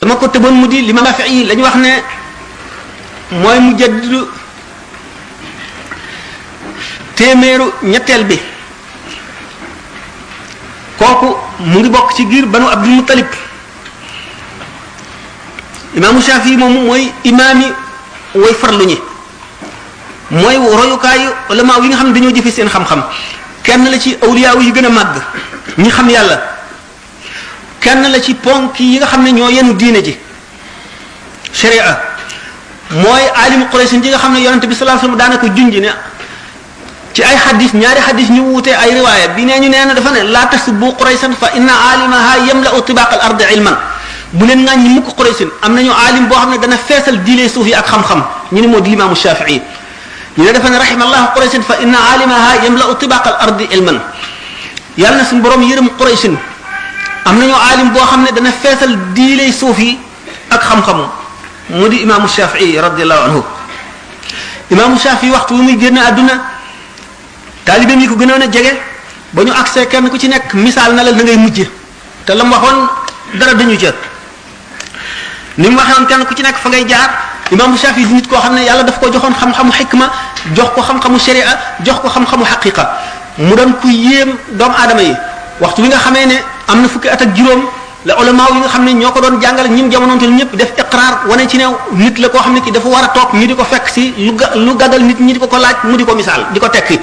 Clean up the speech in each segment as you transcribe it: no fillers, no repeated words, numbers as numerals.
dama ko tëboon mu di l'imam Shafi'i lañu wax ne mooy mujaddidu téeméeru ñetteel bi kooku mu ngi bokk ci giir banu Abdul Muttalib imaamu Shafi'i moom mooy imaam yi way farlu ñi mooy royukaayu ulama yi nga xam ne dañoo jëfe seen xam-xam kenn la ci awliya yi gën a màgg ñi xam yàlla kenn la ci ponk yi nga xam ne ñoo yenu diine ji sharia mooy alimu Quraysh ji nga xam ne yonente bi sallallahu alayhi wasallam daana ko junj ne ci ay xadis ñaari xadis ñu wuute ay riwaaya bi nee ñu nee na dafa ne laa tasubbu Qurayshan fa inna alimaha yamla'u tibaq al ardi ilman bu leen ŋàññi mukk Qurayshin am nañu alim boo xam ne dana feesal diine suuf yi ak xam-xam ñu ne moo di limaamu Shafi'i ñu ne dafa ne rahimallahu Qurayshin fa inna alimaha yamla'u tibaq al ardi ilman yàlla na suñu borom yërëm Qurayshin am nañu alim boo xam ne dana feesal diine suuf yi ak xam-xam mu di imaamu Shafi'i radiyallahu anhu imaamu Shafi'i waxtu wi muy génn àdduna taalibeem yi ko gënoon a jege ba ñu agsee kenn ku ci nekk misaal na la na ngay mujje te la mu waxoon dara dañu ca ni mu waxoon kenn ku ci nekk fa ngay jaar imaamu Shafi'i di nit koo xam ne yàlla daf ko joxoon xam-xamu xikma jox ko xam-xamu sharia jox ko xam-xamu xaqiqa mu doon ku yéem doomu aadama yi waxtu wi nga xamee ne am na fukki at ak juróom la ulama yi nga xam ne ñoo ko doon jàngale ñim jamonoonte ñëpp def iqraar wane ci ne nit la koo xam ne ki dafa war a toog ñu di ko fekk si lu gàggal nit ñi di ko laaj mu di ko misaal di ko tekki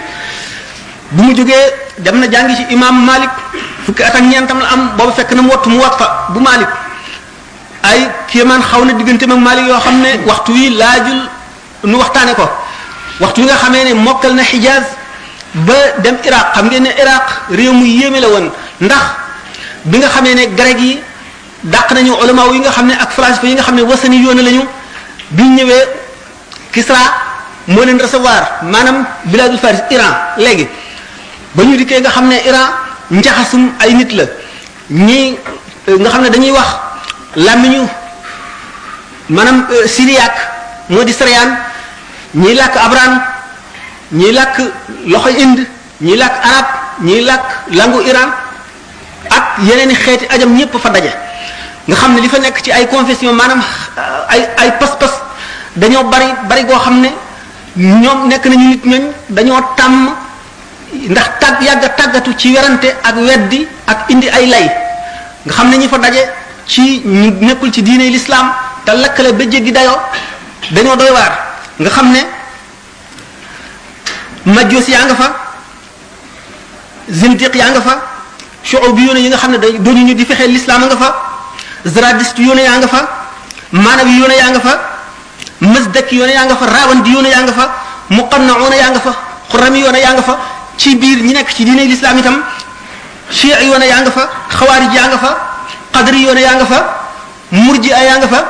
bu mu jógee dem na jàngi ci imam Malik fukki at ak ñeentam la am boobu fekk na mu wattu mu wat fa bu Malik ay kéemaan xaw na diggante mag Malik yoo xam ne waxtu wi laajul nu waxtaane ko waxtu wi nga xamee ne mokkal na Hijaz ba dem Iraq xam ngeen ne Iraq réew mu yéeme la woon ndax bi nga xamee ne grec yi dàq nañu ulama yi nga xam ne ak philosophie yi nga xam ne wasani yoona lañu biñ ñëwee Kisra moo leen recevoir maanaam biladul Faris Iran léegi ba ñu dikkee nga xam ne Iran njaxasum ay nit la ñii nga xam ne dañuy wax làmmiñu maanaam syriaque moo di syrian ñiy làkk abran ñiy làkk loxo Inde ñiy làkk arab ñiy làkk langu Iran ak yeneen i xeeti ajam ñëpp fa daje nga xam ne li fa nekk ci ay confession maanaam ay pas-pas dañoo bari goo xam ne ñoom nekk nañu nit ñooñ dañoo tàmm ndax yàgg a tàggatu ci werante ak weddi ak indi ay lay nga xam ne ñi fa daje ci ñu nekkul ci diine l'islam te lakkale ba jéggi dayoo dañoo doy waar nga xam ne majjoos yaa nga fa zindiq yaa nga fa shu'ub yoone yi nga xam ne doonu ñu di fexee l'islam a nga fa zaradiste yoone yaa nga fa maanawi yoone yaa nga fa masdaki yoone yaa nga fa rawandi yoone yaa nga fa muqannauna yaa nga fa xurami yoone yaa nga fa ci biir ñi nekk ci diine l'islam itam chiites yoone yaa nga fa xawaarij yaa nga fa qadri yoone yaa nga fa murji'a yaa nga fa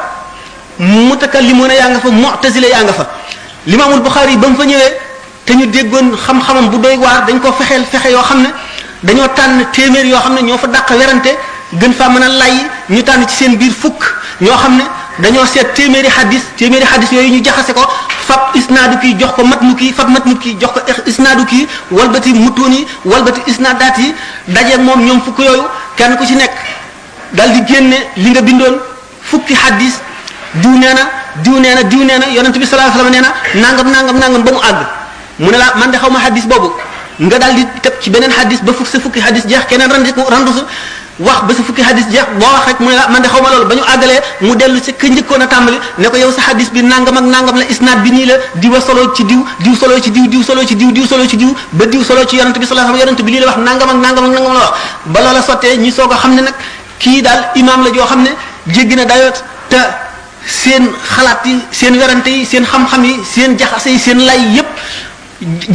mutakallimuna yaa nga fa mu'tazila yaa nga fa limaamul Buxaari ba mu fa ñëwee te ñu déggoon xam-xamam bu doy waar dañ ko fexeel fexe yoo xam ne dañoo tànn téeméer yoo xam ne ñoo fa dàq werante gën faa mën a lay ñu tànn ci seen biir fukk ñoo xam ne dañoo seet téeméeri xadis yooyu ñu jaxase ko fab isnaadu kii jox ko matnu kii fab matnu kii jox ko isnaadu kii walbati mutuun yi walbati isnaadaat yi dajeeg moom ñoom fukk yooyu kenn ku ci nekk dal di génne li nga bindoon fukki xadis diw nee na yonent bi sallallahu alayhi wasallam nee na nangam ba mu àgg mu ne la man de xaw ma xadis boobu nga daal di teg ci beneen xadis ba sa fukki xadis jeex keneen randu wax ba sa fukki xadis jeex boo wax rek mu ne la man de xaw ma loolu ba ñu àggalee mu dellu ci ka njëkkoon a tàmbali ne ko yow sa xadis bi nangam ak nangam la isnaad bi nii la diwa solo ci diw solo ci diw solo ci diw ba diw solo ci yonent bi sallallahu alayhi wasallam yonent bi lii la wax nangam ak nangam la wax ba loola sottee ñi soog a xam ne nag kii daal imaam la joo xam ne jéggi na dayoot te seen xalaat yi seen werante yi seen xam-xam yi seen jaxase yi seen lay yépp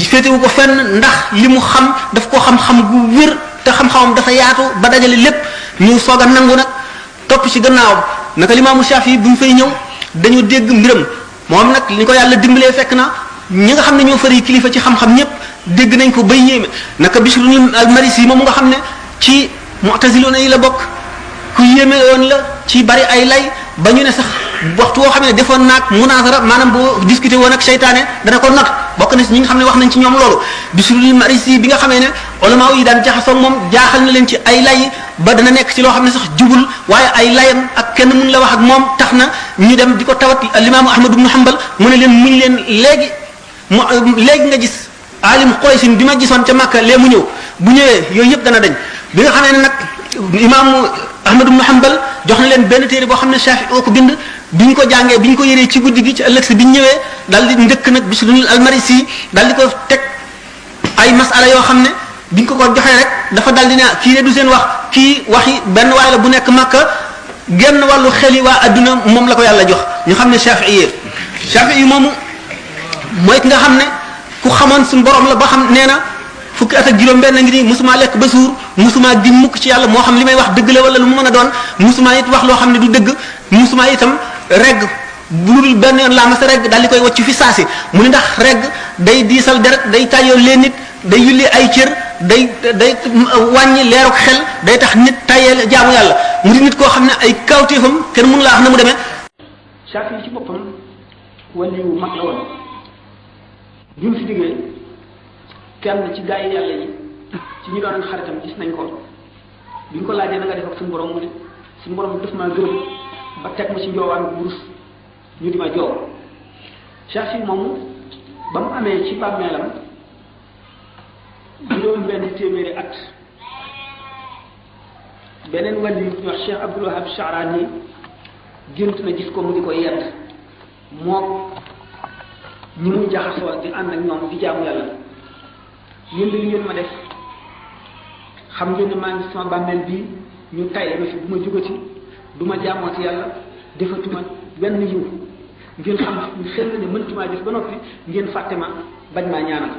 féetewu ko fenn ndax li mu xam daf ko xam-xam gu wér te xam-xamam dafa yaatu ba dajale lépp ñu soog a nangu nag topp ci gannaawam naka limaamu Shafi bu ñu fay ñëw dañu dégg mbiram moom nag li ko yàlla dimbalee fekk na ñi nga xam ne ñoo fari kilifa ci xam-xam ñëpp dégg nañ ko bay yéeme naka Bishrul al-Marisi moom nga xam ne ci mu'taziluna yi la bokk ku yéeme woon la ci bari ay lay ba ñu ne sax waxtu woo xam ne defoon naag munazara maanaam boo discuté woon ak seytaane dana ko not bokk na si ñi nga xam ne wax nañ ci ñoom loolu Bishrul Marisi bi nga xamee ne ulama yi daan jaxasoo moom jaaxal na leen ci ay lay ba dana nekk ci loo xam ne sax jubul waaye ay layam ak kenn mun la wax ak moom tax na ñu dem di ko tawat alimaamu Ahmad ibn Hanbal mu ne leen muñ leen léegi nga gis alim Quraysh bi ma gisoon ca Makka lee mu ñëw bu ñëwee yooyu yëpp dana dañ bi nga xamee ne nag imaamu Ahmad ibn Hanbal jox na leen benn téere boo xam ne Shafi'i oo ko bind bi ñu ko jàngee bi ñu ko yëree ci guddi gi ci ëllëg si bi ñu ñëwee daal di njëkk nag Bishrul al-Marisi daal di ko teg ay masala yoo xam ne biñ ko joxee rek dafa daal di ne kii de du seen wax kii waxi benn waay la bu nekk Makka genn wàllu xel yi waa adduna moom la ko yàlla jox ñu xam ne Shafi'i moomu mooy ki nga xam ne ku xamoon suñu borom la ba xam nee na fukki at ak juróom-benn ngi nii musuma lekk ba suur musuma di mukk ci yàlla moo xam li may wax dëgg la wala lu mu mën a doon musuma it wax loo xam ne du dëgg musuma itam regg bu dul benn yoon laa mas a regg daal di koy wacc fi saasi mu ne ndax regg day diisal deret day tàyyoo leen nit day yulli ay cër day wàññi leeruk xel day tax nit tayeel jaamu yàlla mu di nit koo xam ne ay kawtéefam kenn mënu laa wax na mu demee. Shafi'i ci boppam wàllu wu mag la woon bi mu fi jógee kenn ci gaa yi yàlla yi ci ñu doon xaritam gis nañ ko bi ñu ko laajee na nga def ak suñu borom mu ne suñu borom daf maa gërëm ba teg ma ci njoowaan burus ñu di ma joow Shafi'i moomu ba mu amee ci bàmmeelam juróom benn téeméeri at beneen wàllu yu ñuy wax Cheikh Abdul Wahab Sha'rani gént na gis ko mu di ko yedd moom ñi muy jaxasoo di ànd ak ñoom di jaamu yàlla yéen li ngeen ma def xam ngeen ne maa ngi sama bàmmeel bii ñu tay ma fi bu ma jugati du ma jaamooti yàlla defatuma benn yiw ngeen xam xel ne mëntumaa def ba noppi ngeen fàtte ma bañ maa ñaanal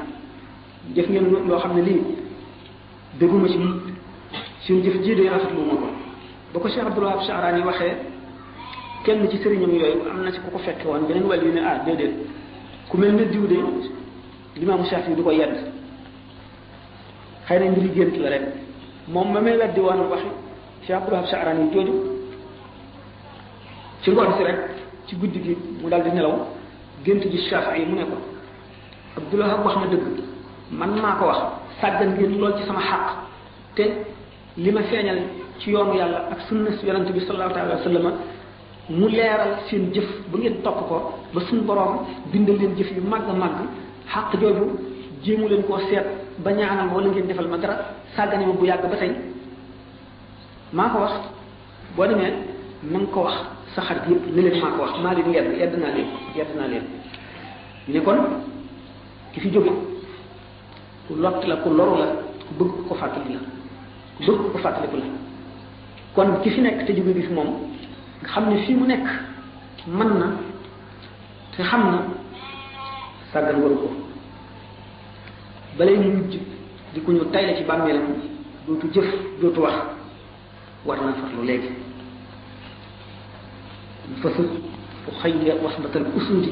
def ngeen loo xam ne lii dégguma ci suñu jëf ji de rafetlu ma ko ba ko Cheikh Abdul Wahab Sha'rani waxee kenn ci sëriñam yooyu am na ci ku ko fekke woon beneen wàll yu ne ah déedéet ku mel ne diw de Limaamu Shafi'i du ko yedd xëy na mbiri gént la rek moom ma may weddi woon waxi Cheikh Abdul Wahab Sha'rani jooju ci ngoon si rek ci guddi gi mu daal di nelaw gént gi Shafi'i mu ne ko Abdul Wahab wax na dëgg man maa ko wax sàggan ngeen lool ci sama xàq te li ma feeñal ci yoonu yàlla ak sunna si yonante bi sallallahu alayhi wa sallam mu leeral seen jëf ba ngeen topp ko ba suñu borom bindal leen jëf yu màgg a màgg xàq jooju jéemu leen koo seet ba ñaanal wala ngeen defal ma dara sàggane ma bu yàgg ba tey maa ko wax boo demee na nga ko wax sa xarit yëpp ne leen maa ko wax maa leen yedd naa leen ne kon ki fi jóge ku lott la ku loru la ku bëgg ko fàttali la ku bëgg ko fàttaliku la kon ki fi nekk te jóge gi fi moom nga xam ne fii mu nekk mën na te xam na sàggan waru ko balay mu mujj di ko ñu tayle ci bàmmeelam dootu jëf dootu wax war na farlu léegi fasut fu xayya wasbatal usudi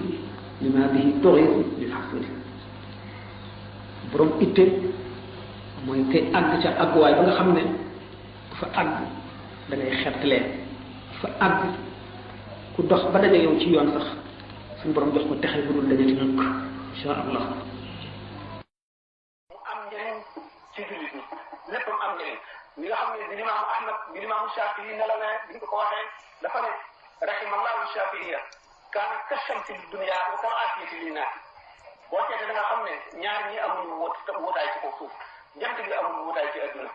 lima bihi tughithu lil hasudi borom itte mooy kay àgg ca àgguwaay ba nga xam ne fa àgg da ngay xettlee fa àgg ku dox ba daje yow ci yoon sax suñu borom jox ko texe bu dul dajati mukk insha allah mu am njëriñ ci jullit ñi léppam am njëriñ mi nga xam ne bi Imam Ahmad bi Imam Shafi'i ne la ne bi ñu ko waxee dafa ne rahimallahu Shafi'iyya kaana kashamsi li dunya wa kal-aafiyati lin-naas boo seetee da nga xam ne ñaar ñi amul wóotaay ci kaw suuf jant bi amul wóotaay ci adduna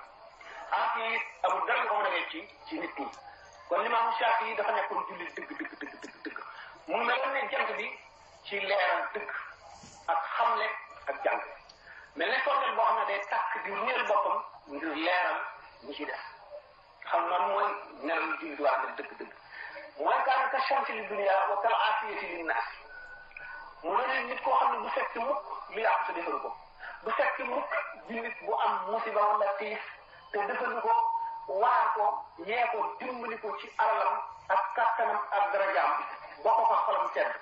aafiya it amul dara ko mën a nekk ci nit ñi kon Imam Shafi'i dafa nekkoon jullit dëgg mu mel ne jant bi ci leeral dëgg ak xamle ak jàng mel ne sondeel boo xam ne day tàkk di ñeel boppam ngir leeral ñi ci def xam noonu mooy nelaw yu jullit waa ne dëgg mooy kaana ka shamsi li dunya wa kal aafiyati lin naas mu ne nit koo xam ne du fekk mukk lu yàqu te defalu ko du fekk mukk jullit bu am musiba wala tiis te defalu ko waar ko ñee ko dimbali ko ci alalam ak kattanam ak darajaam boo ko fa xolam sedd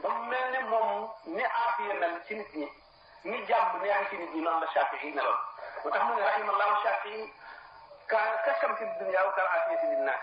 ba mu mel ne moom ne aafiya mel ci nit ñi ni jàmm neex ci nit ñi noonu la Shafi'i meloon moo tax mu ne rahimallahu Shafi'i ka shamsi li dunya wa kal aafiyati lin naas